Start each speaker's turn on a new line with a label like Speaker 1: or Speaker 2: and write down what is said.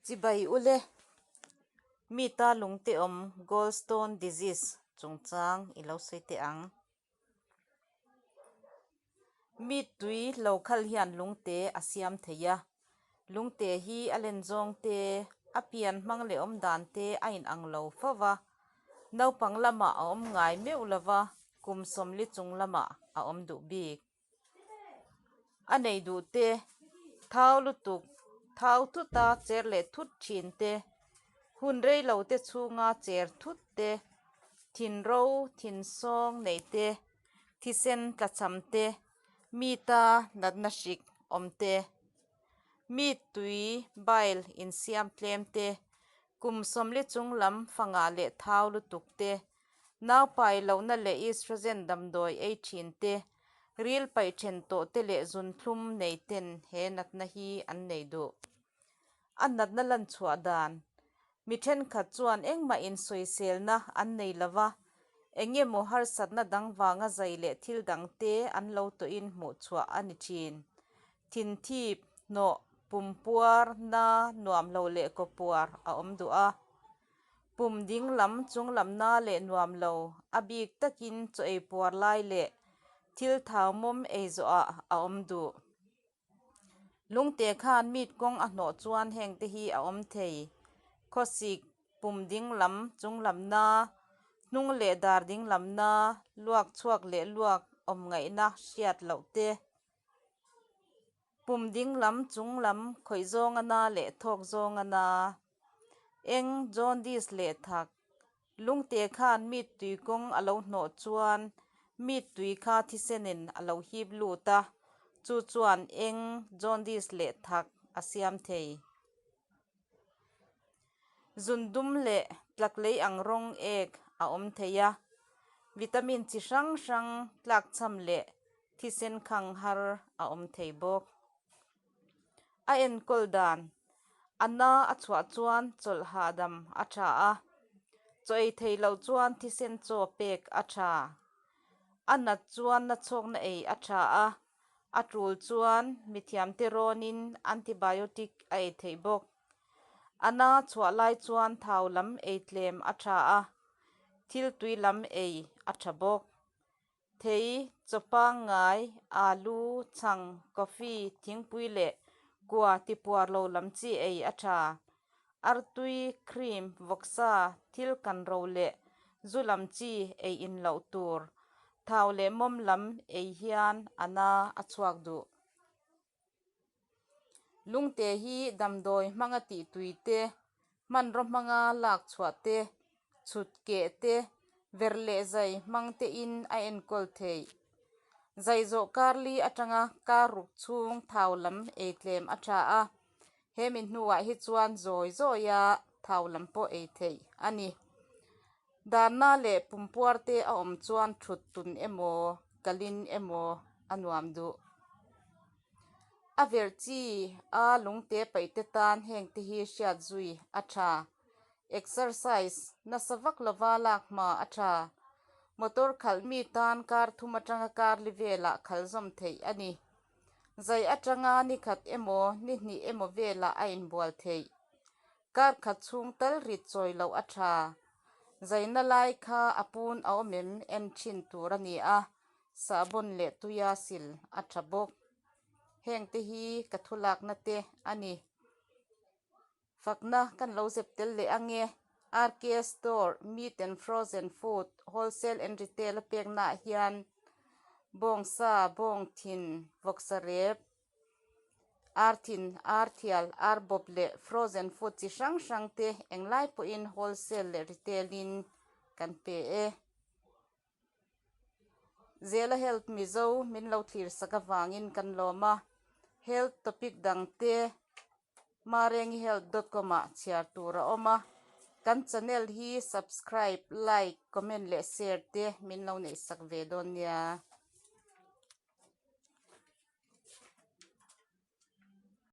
Speaker 1: Chibai ule, mi ta lungte awm gallstone disease chungchang i lo sawi teh ang. Mi tui lo khal hian lungte a siam thei a, lungte hi a len zawng te, a pian hmang leh awm dan te a inang lo fo va, naupang lamah a awm ngai meuh lo va, kum 40 chung lamah a awm duh bik. A nei duh te, thau lutuk, thau thuta cher leh thut thin te, hun rei lo te chhunga cher thut te, thin ro, thin sawng nei te, thisen tlachham te, mi ta natna hrik awm te, mi tui bile insiam tlem te, kum 40 chung lam fangah leh thau lutuk te, Naupai lohna leh estrogen damdawi ei thin te, ril paih then tawh te leh zunthlum nei ten he natna hi an nei duh. A natna lan chhuah dan, Mi thenkhat chuan engmah insawiselna an nei lo va, eng emaw harsatna dang vanga zai leh thil dang te an lo tawhin hmuh chhuah a ni thin. Thinthip, hnawh, pumpuar, na, nuam lo leh kawpuar a awm duh a. Pum ding lam chung lam na leh nuam lo, a bik takin chaw ei puar lai leh thil thau mawm ei zawhah a awm duh. Lungte khan mit kawng a hnawh chuan hengte hi a awm thei, khawsik, pum ding lam chung lam na, hnung leh dar ding lam na, luak chhuak leh luak awm ngaihna hriat loh te. Pum ding lam chung lam khawih zawnga na leh thawk zawnga na. Eng jaundice leh thak. Lungte khan mit tui kawng a lo hnawh chuan mit tui kha thisenin a lo hip lut a, chu chuan eng jaundice leh thak a siam thei. Zun dum leh tlaklei ang rawng ek a awm thei a, vitamin chi hrang hrang tlakchham leh thisen khang har a awm thei bawk. A enkawl dan, A na a chhuah chuan chawlh hahdam a tha a, chaw ei thei loh chuan thisen chaw pek a tha. A nat chuan nachhawkna ei a tha a, A tul chuan mithiamte rawnin antibiotic a ei theih bawk. A na chhuah lai chuan thau lam ei tlem a tha a, thil tui lam ei a tha bawk. Thei, chaw pangngai, alu, chhang, coffee, thingpui leh kua tipuar lo lam chi ei a tha. Artui, cream, vawksa, thil kan ro leh zu lam chi ei in loh tur. Thau leh mawm lam ei hian a na a chhuak duh. Lungte hi damdawi hmanga tih tui te, hmanraw hmanga lak chhuah te, chhut keh te, ver leh zai hmang te in a enkawl theih. Zai zawh kar li atanga kar ruk chhung thau lam ei tlem a tha a, Hemi hnuah hi chuan zawi zawia thau lam pawh ei theih a ni. Darna leh pumpuar te a awm chuan thut tun emaw, kalin emaw a nuam duh. A verh chi a lungte paihte tan hengte hi hriat zui a tha. Exercise nasa vak lova lak hma a tha. Motor khalh mi tan kar thum atanga kar li velah khal zawm theih a ni. Zai atanga ni khat emaw, ni hnih emaw velah a inbual theih. Kar khat chhung tal rit chawi loh a tha. Zaina lai kha a pun a awm em en thin tur a ni a, sahbawn leh tuia sil a tha bawk. Hengte hi ka thulakna te a ni. Fakna kan lo zep tel leh ange. RK Store, Meat and Frozen Food, Wholesale and Retail a peknaah hian bawngsa, bawngthin, vawksa rep, arthin, arthial, arbawp leh frozen food chi hrang hrang te englai pawhin wholesale leh retail in kan pe e. Zela Health Mizo min lo thlir sak avangin kan lawm a, health topic dang te marengihealth dot com ah chhiar tur a awm a, kan channel hi subscribe, like, comment leh share te min lo neih sak ve dawn nia.